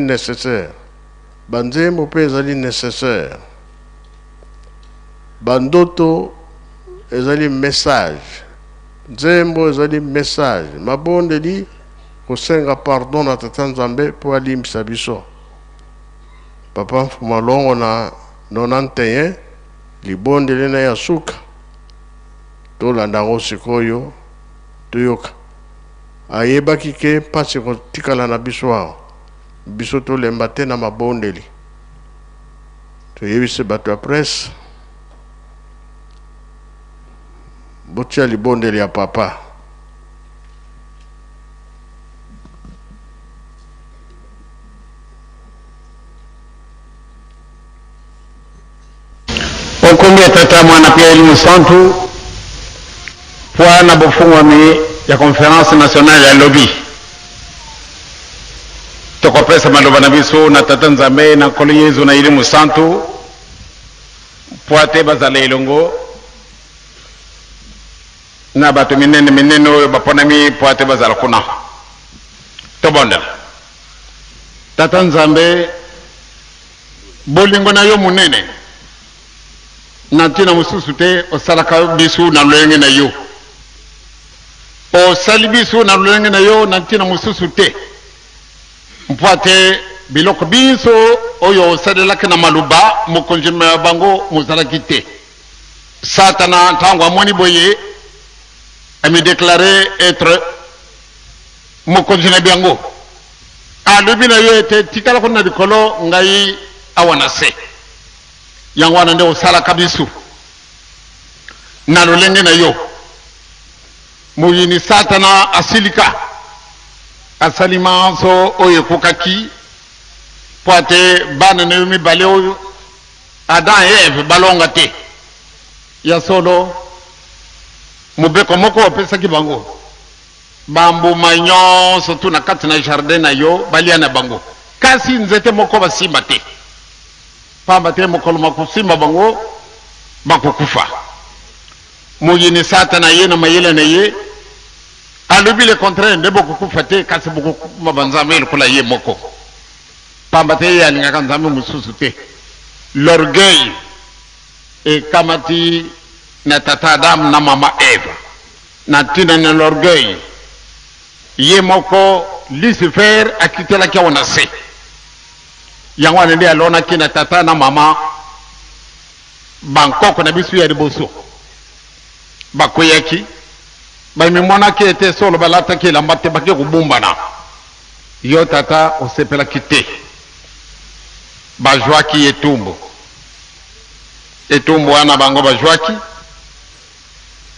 Necessaire ba nzembo pe ezali necessaire ba ndoto ezali message nzembo ezali message mabondeli kosenga pardon na tata nzambe po alimbisa biso papa mfuma longo na 91 libondeli na ya suka tolanda yango sikoyo toyoka Ayebaki ke mpasi ekotikala na biso awa. Biso tolemba te na mabondeli. Toyebisi bato ya presse botia libondeli ya papa. O nkombo ya Tata, Mwana mpe ya Elimo Santu, mpo na bofungwami ya Conference nationale ya lobi, tokopesa maloba na biso na Tata Nzambe, na Nkolo Yezu, na Elimo Santu, mpo ete bazala elongo na bato minene minene oyo baponami mpo ete bazala kuna. Tobondela. Tata Nzambe, bolingo na yo monene, na ntina mosusu te osalaka biso na lolenge na yo. Osali biso na lolenge na yo na ntina mosusu te, mpo ete biloko binso oyo osalelaki na maloba mokonzi ma bango mozalaki te. Satana, ntango amoni boye, amideklare etre Mokonzi na byango alobi na yo ete, Tikala kuna na likolo, ngai awa na se. Yango wana nde osalaka biso na lolenge na yo. Moyini Satana asilika, asali manso oyo ekokaki mpo ete bana na yo mibale oyo, Adam et Eve, balonga te. Ya solo, mobeko moko opesaki bango. Ba mbuma nyonso tu na kati na jardin na yo balia na bango, kasi nzete moko basimba te, pamba te mokolo makosimba bango bakokufa. Moyini Satana aye na mayele na ye, alobi le contraire, nde bokokufa te, kasi bokokoma banzambe lokola ye moko, pamba te ye alingaka nzambe mosusu te. L'orgueil ekamati na tata Adam na mama Eva. Na ntina na l'orgueil, ye moko Lucifer akitelaki awa na se. Yango wana nde alonaki na tata na mama, bankoko na biso ya liboso. Bakweyaki, bamimonaki ete solo balataki elamba te, bake kobombana. Yo tata osepelaki te, bazwaki etumbu. Etumbu wana bango bazwaki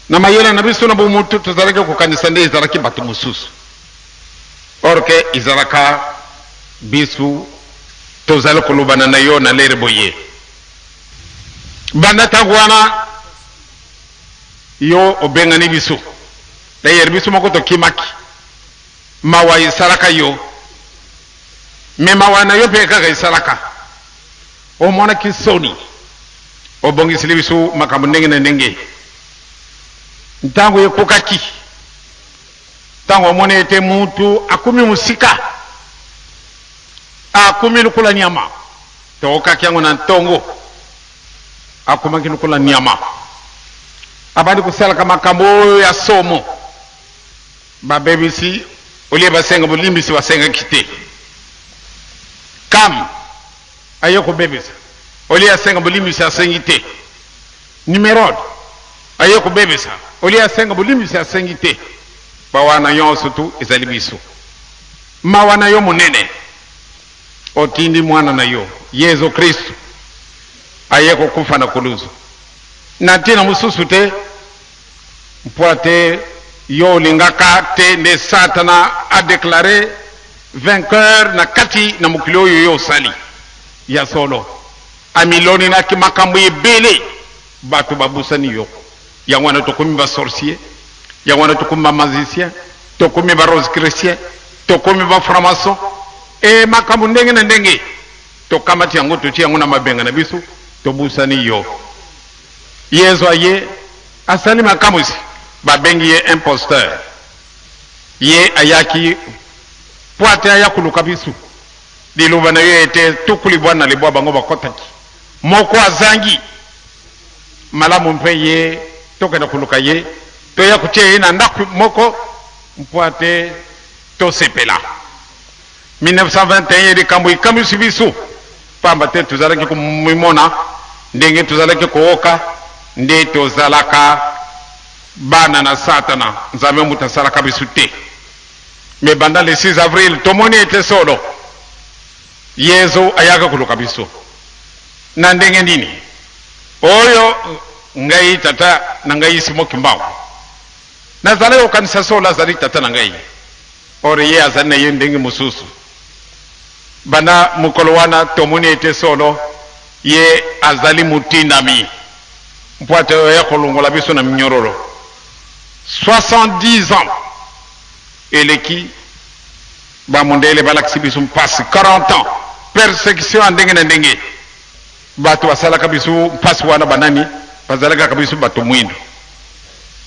Na mayele na biso na bomoto tozalaki kokanisa nde ezalaki bato mosusu, or que ezalaka biso tozali kolobana na yo na lere boye. Banda ntango wana yo obengani biso, d'ailleurs biso moko tokimaki, mawa esalaka yo, mais mawa na yo mpe kaka esalaka Omonaki soni, obongiseli biso makambo ndenge na ndenge. Ntango ekokaki, ntango omoni ete mutu akomi mosika, akomi lokola nyama, tookaki yango na ntongo, akomaki lokola nyama, abandi kosalaka makambo oyo ya somo, babebisi olie basenga bolimbisi basengaki te. Kam aye kobebisa olie asenga bolimbisi asengi te. Nimerode aye kobebisa olie asenga bolimbisi asengi te. Bawana yonso tu ezali biso. Mawa na yo monene otindi mwana na yo Yezu Kristu aye kokufa na kuluzu na ntina mosusu te mpo te yo olingaka te nde Satana a declare vainqueur na kati na mokili oyo yo osali. Ya solo, amiloninaki makambo ebele, bato babosani yo. Yango wana tokomi ba sorcier, yango wana tokomi ba magicien, tokomi ba rosecrucien, tokomi ba franc-maçon, e makambo ndenge na ndenge. Tokamati yango, totie yango na mabenga na biso, tobosani yo. Yezu aye, asali makamwisi, babengi ye imposteur. Ye ayaki mpo ate aya koluka biso. Liloba na yo ete 99 bango bakotaki, moko azangi. Malamu mpe ye tokenda koluka ye, toya kotia ye na ndako moko mpo ate tosepela. 1921 likambo ekamwisi biso, pamba te tozalaki komimona ndenge tozalaki kooka nde tozalaka bana na Satana, Nzambe moto asalaka biso te. Mais banda le 6 avril tomoni ete solo Yezu ayaka koluka biso na ndenge nini? Oyo ngai tata na ngai Simon Kimbangu nazalaki kokanisa solo azali tata na ngai, or ye azali na ye ndenge mosusu. Banda mokolo wana tomoni ete solo ye azali motindami mpo ete oya kolongola biso na minyororo. 70 ans eleki, ba mundele balakisi biso mpasi, 40 ans persecution ya ndenge na ndenge. Bato basalaka biso mpasi wana banani? Bazalaki kaka biso bato mwindo.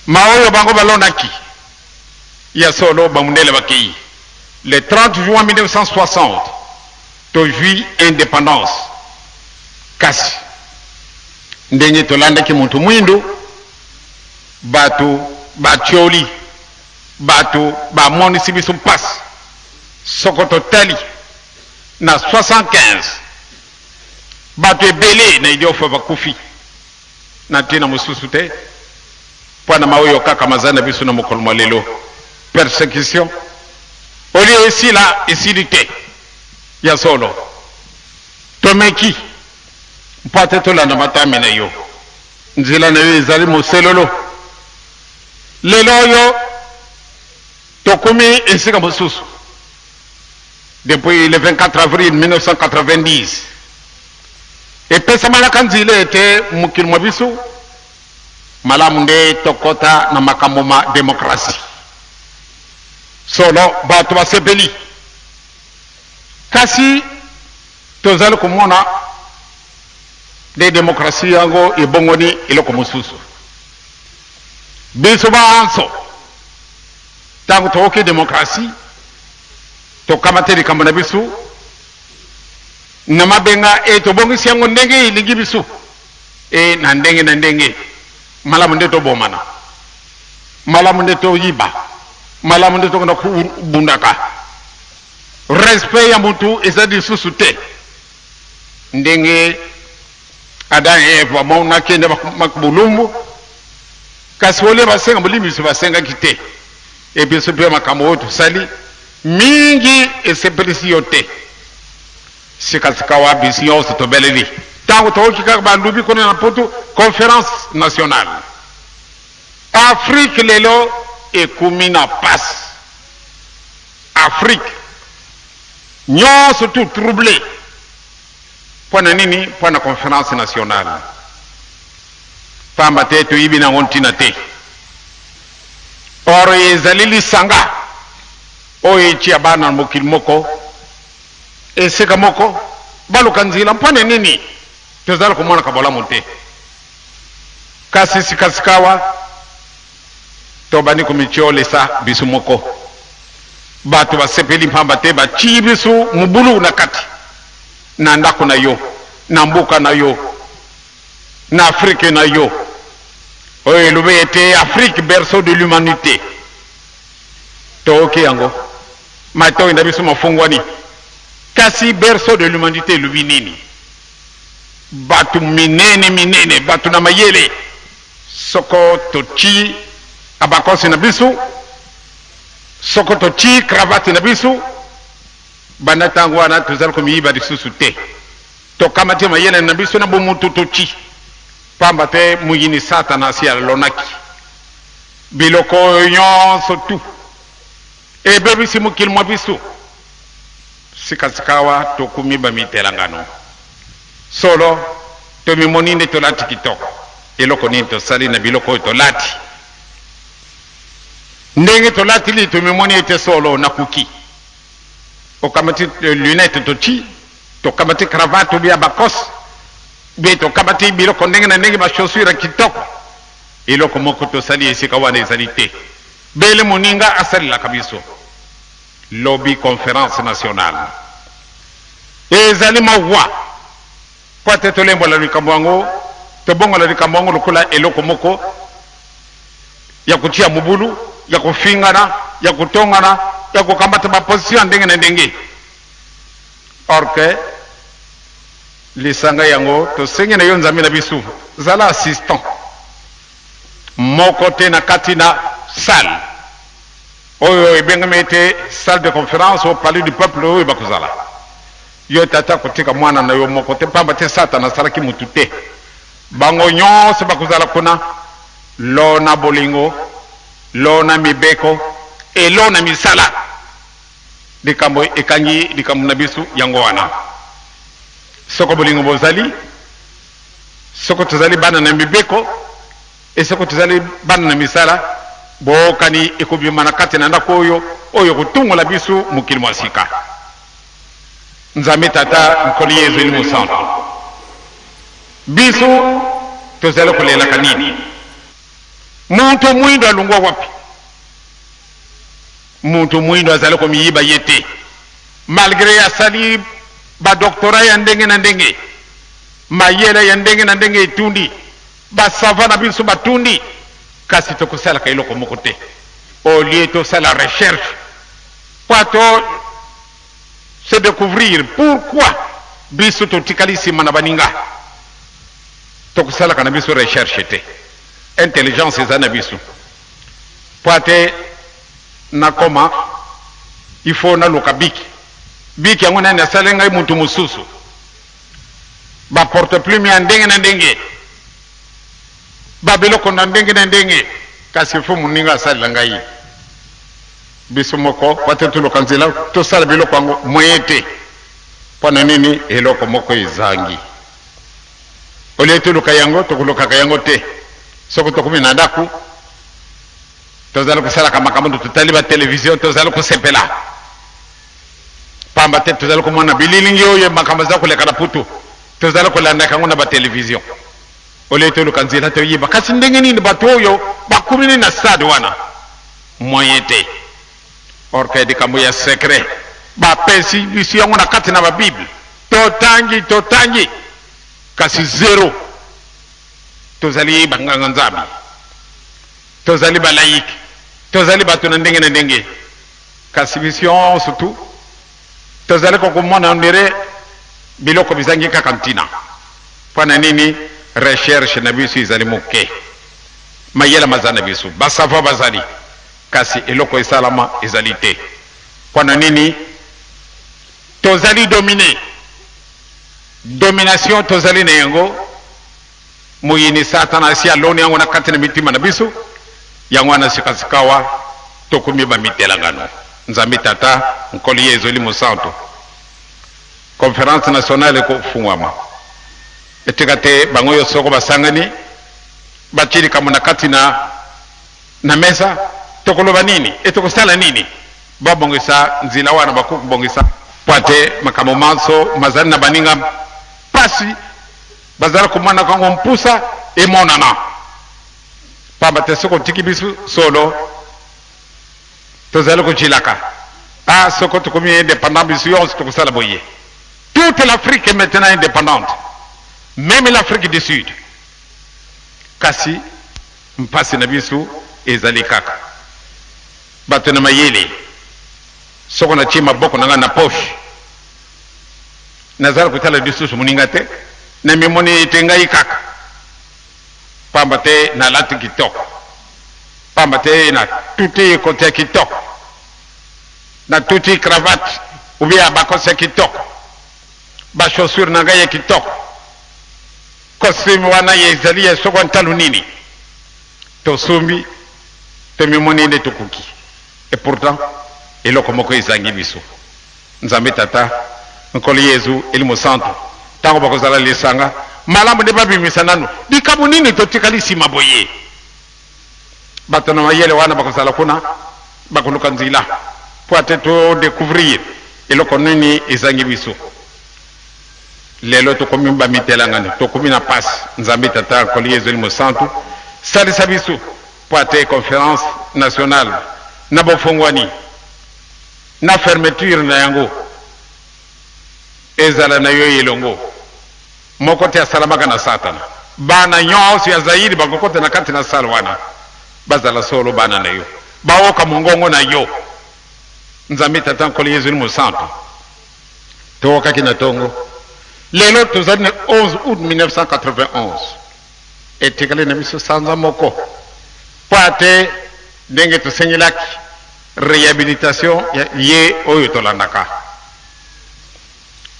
Ma oyo bango balonaki ya solo, ba mundele bakei. Le 30 juin 1960 tozwi independance, kasi ndenge tolandaki moto mwindo, bato batioli, bato bamonisi biso mpasi. Soko totali na 75 bato ebele na Idiofa bakufi na ntina mosusu te mpo na maoyo kaka maza na biso na mokolo mwa lelo. Persecution olie esila, esili te. Ya solo tomeki mpo ate tolanda matami na yo, nzela na yo ezali moselolo. Lelo oyo tokomi esika mosusu. Depuis le 24 avril 1990 epesamalaka nzela ete mokili mwa biso malamu nde tokota na makambo ma demokrasi. Solo bato basepeli, kasi tozali komona nde demokrasi yango ebongoni eloko mosusu. Biso banso ntango tokoki demokrasi, tokamati likambo na biso na mabenga e tobongisi yango ndenge elingi biso e na ndenge na ndenge. Malamu nde tobomana, malamu nde toyiba, malamu nde tokenda kobundaka. Respect ya motu eza lisusu te. Ndenge Adam et Eve bamonaki nde bolumbu, kasi olie basenga bolimbisi basengaki te. E biso mpe makambo oyo tosali mingi esepelisi yo te. Sikasikawa biso nyonso tobeleli ntango tokoki kaka balubi kuna na Mputu conférence nationale. Afrique lelo ekumi na pasi, Afrique nyonso tout troublé. Mpo na nini? Mpo na conférence nationale. Pamba te toyibi nango ntina te. Or ezali lisanga oyo etia bana na mokili moko, esika moko, baluka nzela. Mpo na nini tozali komonaka bolamu te? Kasi sikasikawa tobandi komitiolisa biso moko. Bato basepeli mpamba te batii biso mobulu na kati na ndako na yo, na mboka na yo, na Afrique na yo, oyo elobi ete Afrique berceau de l'humanité. Toyoki yango, matoi na biso mafungwani. Kasi berceau de l'humanité elobi nini? Bato minene minene, bato na mayele, soko totii abakosi na biso, soko totii cravate na biso, banda ntango wana tozali komiyiba lisusu te. Tokamati mayele na biso na bomutu totii, pamba te moyini Satana asi alonaki biloko oyo nyonso tu ebebisi mokili mwa biso. Sikasikawa tokomi bamitelangano. Solo tomimoni nde tolati kitoko. Eloko nini tosali na biloko oyo tolati? Ndenge tolatili tomimoni ete solo nakoki. Okamati lunette totii, tokamati cravate ou abakos, be tokamati biloko ndenge na ndenge, ba chaussure kitoko. Eloko moko tosali esika wana ezali te. Bele moninga asalelaka biso. Lobi conférence nationale. Ezali mawa mpo ete tolembola likambo yango, tobongola likambo yango lokola eloko moko ya kotia mobulu, ya kofingana, ya kotongana, ya kokamata ba position ya ndenge na ndenge. Or que lisanga yango tosengi na yo Nzambe na biso, zala assistant moko te na kati na salle oyo ebengami ete salle de conférence au palais du peuple oyo bakozala. Yo tata kotika mwana na yo moko te, pamba te Satana asalaki mutu te. Bango nyonso bakozala kuna, lona bolingo, lona mibeko, elona misala. Likambo ekangi likambo na biso yango wana. Soko bolingo bozali, soko tozali bana na mibeko, e soko tozali bana na misala, bookani ekobima na kati na ndako oyo, oyo ekotungola biso mokili mwa sika. Nzambe Tata, Nkolo Yezu Elimo Santu, biso tozali kolelaka nini? Moto mwindo alongwa wapi? Mutu muindo azali komiyiba ye te malgre asali ba doctorat ya ndenge na ndenge, mayele ya ndenge na ndenge etundi, ba savants na biso batundi, kasi tokosalaka eloko moko te au lieu tosala recherche po to se decouvrir pourquoi biso totikali sima na baninga. Tokosalaka na biso recherche te, intelligence eza na biso. Po ate nakoma il faut naluka bic. Bic yango nani asali ngai mutu mosusu. Ba porte plume ya ndenge na ndenge. Ba biloko na ndenge na ndenge. Kasi il faut moninga asalela ngai. Biso moko po ate toluka nzela tosala biloko yango moyen te. Po na nini eloko moko ezangi. Au lieu toluka yango tokolukaka yango te. Soko tokomi na ndako tozali kosalaka makambo, totali ba television, tozali kosepela pamba te tozali komona bililingi oyo makambo eza koleka na putu, tozali kolandaka yango na ba television. Au lieu toluka nzela toyeba kasi ndenge nini bato oyo bakomi nini na stade wana, moyen te. Or que likambo ya secret bapesi biso yango na kati na ba bible, totangi totangi kasi zero. Tozali ba nganga nzambe, tozali ba laïque, tozali bato na ndenge na ndenge, kasi biso nyonso tu tozali kokomona on dirait biloko bizangi kaka ntina. Mpo na nini? Recherche na biso ezali moke, mayele maza na biso, ba savants bazali, kasi eloko esalama ezali te. Mpo na nini? Tozali domine. Domination tozali na yango, moyini Satana asi aloni yango na kati na mitima na biso, yango wana sikasikawa tokomi bamitelangano. Nzambe Tata, Nkolo Yezu, Elimo Santu, Conference nationale ekofungwama. Etika te bango yo soko basangani batie likambo na kati na na mesa, tokoloba nini e tokosala nini? Babongisa nzila wana bakoki kobongisa mpo ate makambo manso mazali na baninga mpasi bazali komonaka yango mpusa emonana pamba te soki otiki biso solo tozali kojilaka ah soko tokomi indépendant biso yonso tokosala boye. Toute l'Afrique est maintenant indépendante, même l'Afrique du Sud, kasi mpasi na biso ezali kaka bato na mayele. Soko natie maboko na ngai na poche, nazali kotala lisusu moninga te, namimoni ete ngai kaka, pamba te nalati kitoko, pamba te natuti ekoti ya kitoko, natuti cravate ou bien abakosi ya kitoko, ba chaussures na ngai ya kitoko, costume wana ezali ya soko ntalo nini, tosombi, tomimoni nde tokoki. Et pourtant eloko moko ezangi biso. Nzambe Tata, Nkolo Yezu, Elimo Santu, tango bakozala lisanga, malamu nde babimisa nanu likambo nini totikali sima boye. Bato na mayele wana bakozala kuna, bakoluka nzila po ate to decouvrir eloko nini ezangi biso. Lelo tokomi bamitelangani, tokomi na pasi. Nzambe Tata, Nkolo Yezu, Elimo Santu, salisa biso po ate conference nationale na bofongwani na fermeture na yango. Ezala na yo elongo. Moko te asalamaka na Satana. Bana nyonso ya Zaïre bakokota na kati na salle wana. Bazala solo bana na yo. Baoka mongongo na yo. Nzambe Tata Nkolo Yezu ni Mosantu. Towakaki na tongo. Lelo tozali na 11 août 1991. Etikali na biso sanza moko. Mpo ate ndenge tosengelaki rehabilitation ya ye oyo tolandaka.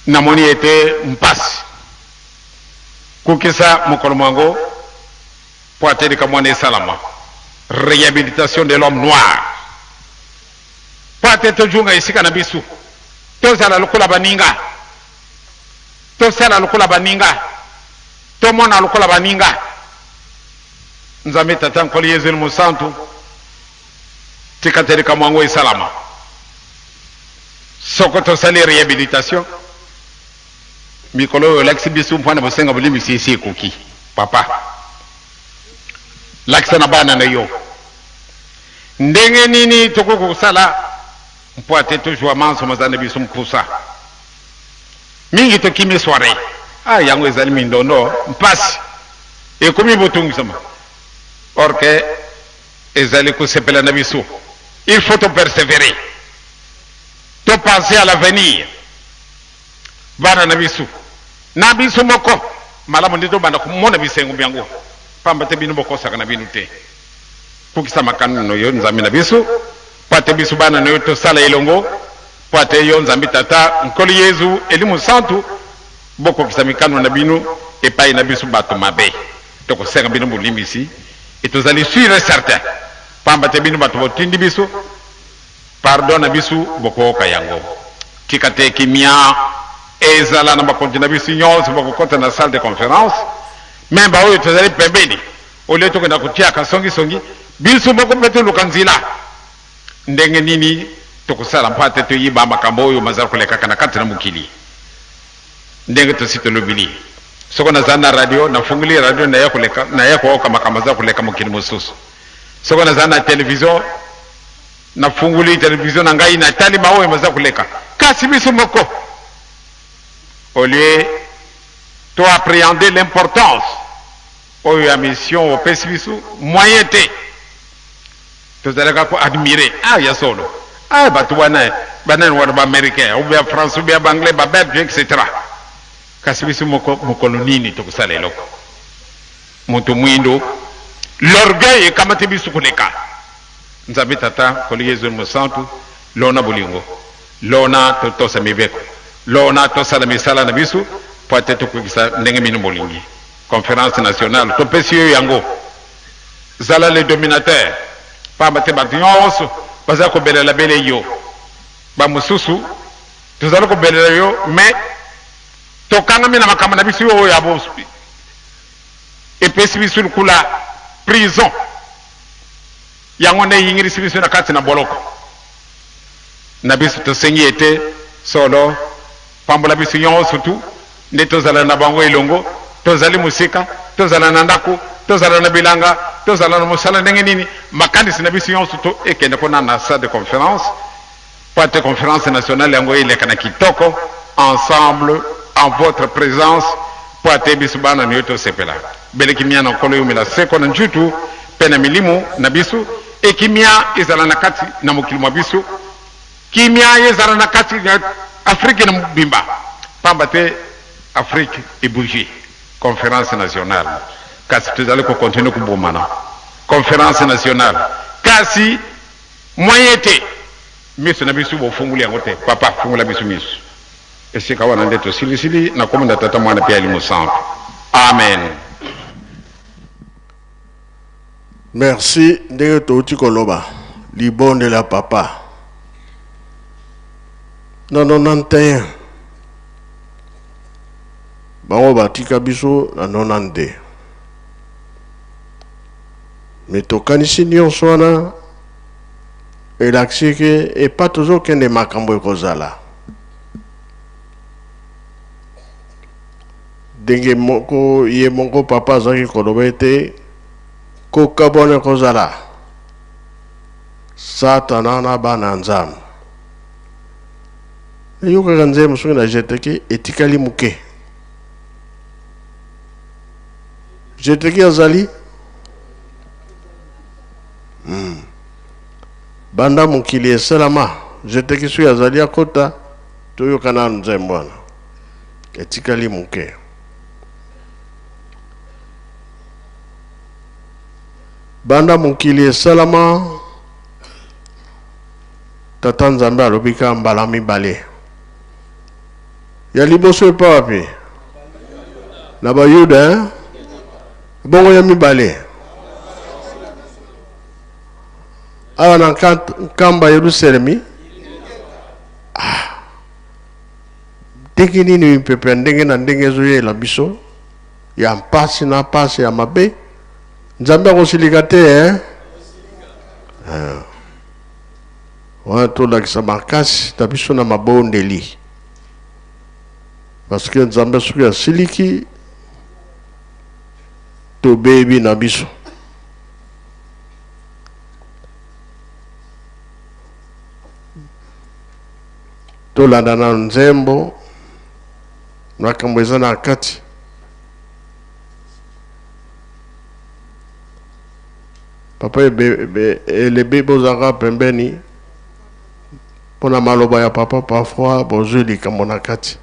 Namoni ete mpasi kokisa mokolo mwango mpo ate likambo wana esalama, rehabilitation de l'homme noir, mpo ate tozonga esika na biso, tozala lokola baninga, tosala lokola baninga, tomona lokola baninga. Nzambe Tata Nkolo Yezu Mosantu, tika te likambo yango esalama. Soko tosali rehabilitation mikolo oyo olakisi biso mpo na bosenga bolimbisi esi ekoki. Papa, lakisa na bana na yo ndenge nini tokoki kosala mpo ate tozwa manso maza na biso mposa mingi. Tokimi soiree, ah, yango ezali mindondo, mpasi ekomi botungisama, or que ezali kosepela na biso. Il faut to persévérer, to penser à l'avenir, bana na biso na biso moko. Malamu nde tobanda komona bisengo yango, pamba te bino bokosaka na bino te. Kokisa makano na yo, Nzambe na biso, mpo ate biso bana na yo tosala elongo, mpo ate yo Nzambe Tata Nkolo Yezu Elimu Santu bokokisa mikano na bino epai na biso bato mabe. Tokosenga bino bolimbisi e tozali sûr et certain, pamba te bino bato botindi biso, pardon na biso bokoyoka yango. Tika te kimia ezala na bakonzi na biso nyonso bakokɔta na salle de conférence, me baoyo tozali pembeni, olie tokenda kotiaka songisongi biso moko mpe toluka nzela ndenge nini tokosala mpo ate toyiba makambo oyo mazala kolekaka na kati na mokili. Ndenge tosi tolobili, soko nazali na radio, nafungoli radio, naya koleka, naya koyoka makambo aza koleka mokili mosusu. Soko nazali na televizio, nafungoli televizio na ngai, natali maoyo maza koleka. Kasi biso moko, au lieu to appréhender l'importance oyo ya mission opesi biso, moyen te. Tozalaka ko admirer, ah, ya solo, ah, bato wana banani wana, baaméricain ou bien français ou bien baanglais, babelge, etc. Kasi biso moko, mokolo nini tokosala eloko? Moto mwindo, l'orgueil ekamati biso koleka. Nzambe Tata Nkolo Yezu Mosantu, lona bolingo, lona totosa mibeko, lona tosala misala na biso mpo ate tokokisa ndenge bino bolingi. Conférence nationale topesi yo yango, zala le dominateur, pamba te bato nyonso baza kobelela bele yo. Bamosusu tozali kobelela yo, mais tokangami na makambo na biso oyo ya epesi biso lukula prison, yango nde eyingilisi biso na kati na boloko na biso. Tosengi ete solo pambola biso nyonso tu nde tozala na bango elongo, tozali mosika, tozala na ndako, tozala na bilanga, tozala na mosala, ndenge nini makanisi na biso nyonso to ekende kuna na salle de conférence, po ate conférence nationale yango eleka na kitoko, ensemble, en votre présence, po ate biso bana na yo tosepela. Bele kimia na Nkolo eumela seko na njutu mpe na milimu na biso, e kimia ezala na kati na mokili mwa biso, kimia ezala na kati ya Afrike na mobimba, pamba te Afrique ebouge. Conférence nationale, kasi tozali kokontinue kobomana. Conférence nationale, kasi moyen te, miso na biso bofungoli yango te. Papa, fungola biso miso. Esika wana nde tosilisili na kombo na Tata, Mwana mpe Elimo Santu. Amen. Merci. Ndenge touti koloba, libondela papa na 91, bango batika biso na 92, me tokanisi nyonso wana elakisi ke epa tozokende, makambo ekozala ndenge moko. Ye moko papa azalaki koloba ete kokabwana ekozala Satana na bana Nzambe. Nayokaka nzembo soki na jeteki etikali moke. Jeteki azali Banda mokili esalama, jeteki soki azali akota, toyoka nanu nzembo wana. Etikali moke. Banda mokili esalama, Tata Nzambe alobi kaka mbala mibale. Ya liboso epa wapi? Na Bayuda, hein? Bongo ya mibale awa na nkamba Yerusalemi. Ah, ndenge nini mipepe ya ndenge na ndenge ezoyela biso ya mpasi na mpasi ya mabe? Nzambe akosilika te, eh? Ah. Wana tolakisa makasi na biso na mabondeli, parce que Nzambe soki asiliki tobebi na biso. Tolanda na nzembo, makambo eza na kati. Papa elebe bozalaka pembeni mpona maloba ya papa, parfois bozwi likambo na kati.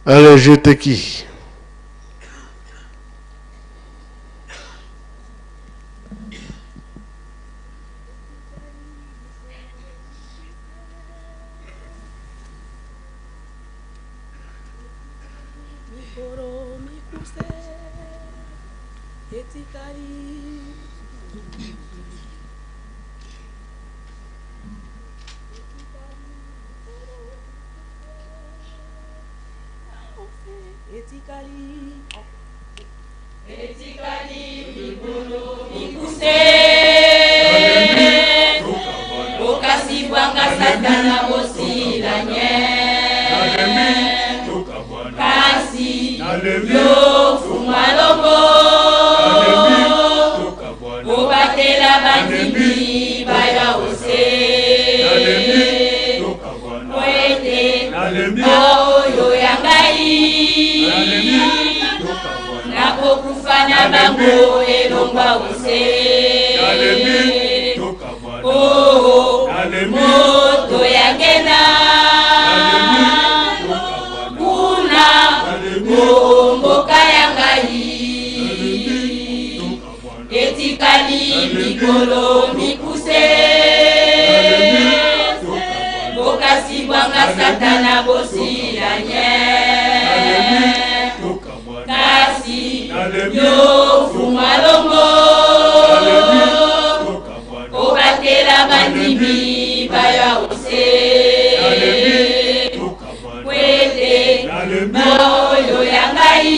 Allez, jeteki. Mikolo mikuse etikali. Etikali. Etikali mikolo mikuse. Bokasi bwanga Satana bosila nye. Kasi yo fuma longo. Obatela bandimi baya ose. Po ete baoyo ya ngai nakokufa na bango elongwa ose. Oh, moto ya ngena kuna mboka ya ngai etikali mikolo mikuse. Bokasi bwanga Satana bosila nye. Kasi yo fuma longo. Obatela bandimi baya ose. Po ete baoyo ya ngai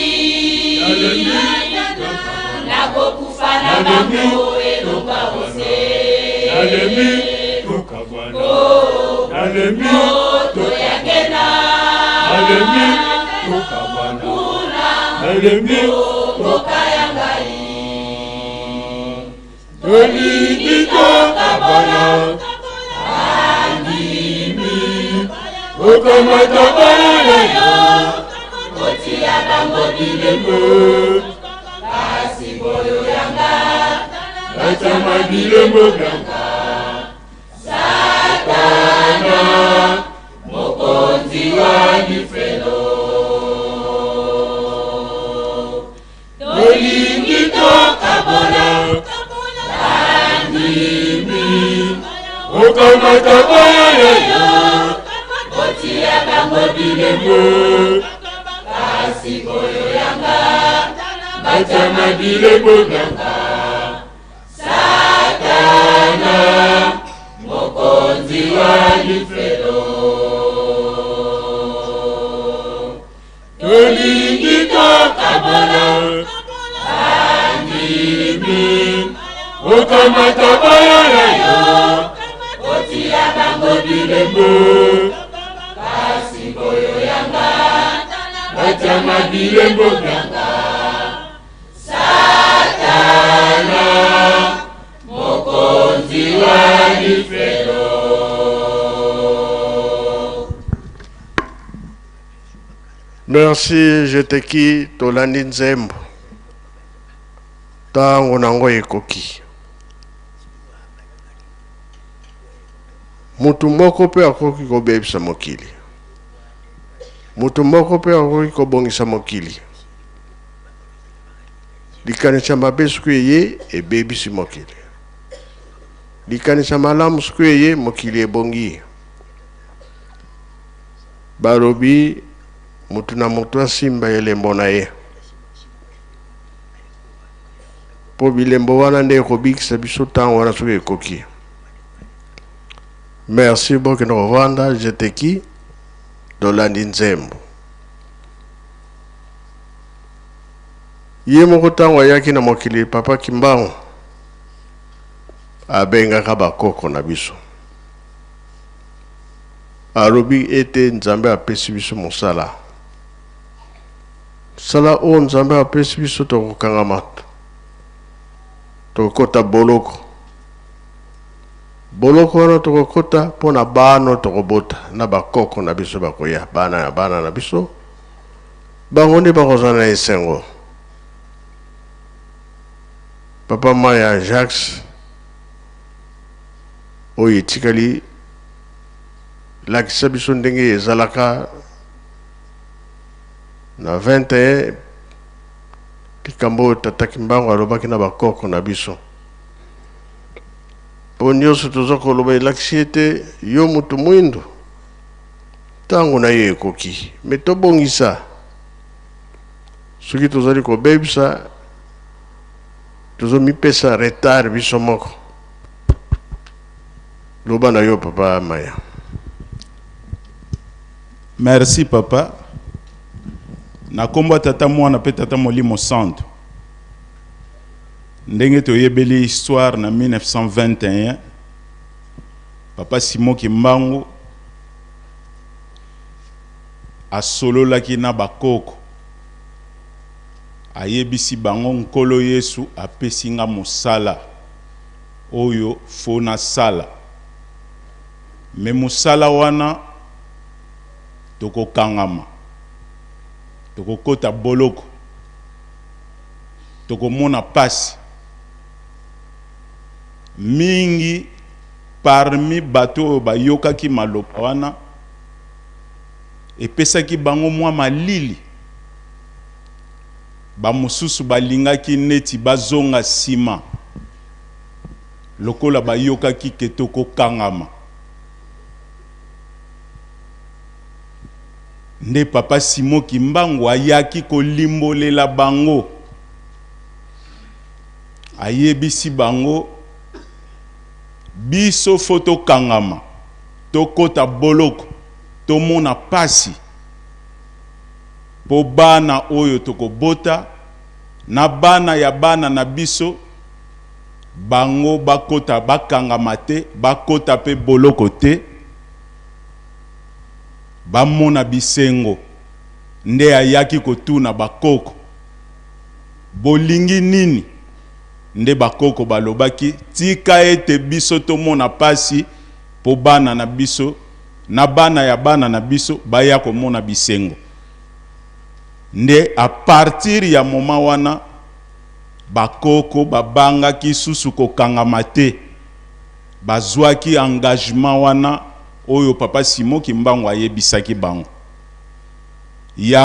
nakokufa na bango elongwa ose. Oh, moto ya ngena kuna mboka ya ngai. Tolingi tokabwana, bandimi okamata bana na yo, otia bango bilembo, kasi boyo yanga batiama bilembo byanga. Satana mokonzi wa lifelo. Tolingi tokabola, bandimi okamata bana na yo, otia bango bilembo, kasi boyo yanga batiama bilembo byanga. Satana mokonzi wa lifelo. Tolingi tokabola, bandimi okamata bana na yo, otia bango bilembo, kasi boyo yanga batiama bilembo byanga. Satana mokonzi wa lifelo. Merci jeteki tolandi nzembo ntango nango ekoki. Mutu moko mpe akoki kobebisa mokili, mutu moko mpe akoki kobongisa mokili. Likanisi ya mabe soki eye ebebisi mokili, likanisi ya malamu soki eye mokili ebongi. Balobi mutu na mutu asimba elembo na ye, mpo bilembo wana nde ekobikisa biso ntango wana soki ekoki. Merci, bokende kovanda. Jeteki tolandi nzembo. Ye moko ntango ayaki na mokili, Papa Kimbangu abengaka bakoko na biso, alobi ete Nzambe apesi biso mosala. Mosala oyo Nzambe apesi biso, tokokangama, tokokota boloko. Boloko wana tokokota mpo na bana tokobota na bakoko na biso bakoya, bana ya bana na biso, bango nde bakozala na esengo. Papa Maya Jacques, oyo etikali, lakisa biso ndenge ezalaka na 21, likambo oyo Tata Kimbangu alobaki na bakoko na biso. Mpo nyonso toza koloba elakisi ete yo moto mwindu ntango na yo ekoki, me tobongisa. Soki tozali kobebisa, tozomipesa retard biso moko. Loba na yo, Papa Maya. Merci papa. Na nkombo ya Tata, Mwana mpe Tata Molimo Santo. Ndenge toyebeli histoire, na 1921 Papa Simon Kimbangu asololaki na bakoko, ayebisi bango: Nkolo Yesu apesi nga mosala oyo fo nasala, me mosala wana tokokangama, tokokota boloko, tokomona pasi mingi. Parmi bato oyo bayokaki maloba wana, epesaki bango mwa malili. Bamosusu balingaki neti bazonga nsima lokola bayokaki ke tokokangama. Nde Papa Simon Kimbangu ayaki kolimbolela bango, ayebisi bango: biso fo tokangama, tokɔta boloko, tomona pasi, mpo bana oyo tokobota na bana ya bana na biso, bango bakota bakangama te, bakota mpe boloko te, bamona bisengo. Nde ayaki kotuna bakoko: bolingi nini? Nde bakoko balobaki: tika ete biso tomona pasi, mpo bana na biso na bana ya bana na biso baya komona bisengo. Nde à partir ya moment wana, bakoko babangaki susu kokangama te. Bazwaki engagement wana oyo Papa Simon Kimbangu ayebisaki bango ya.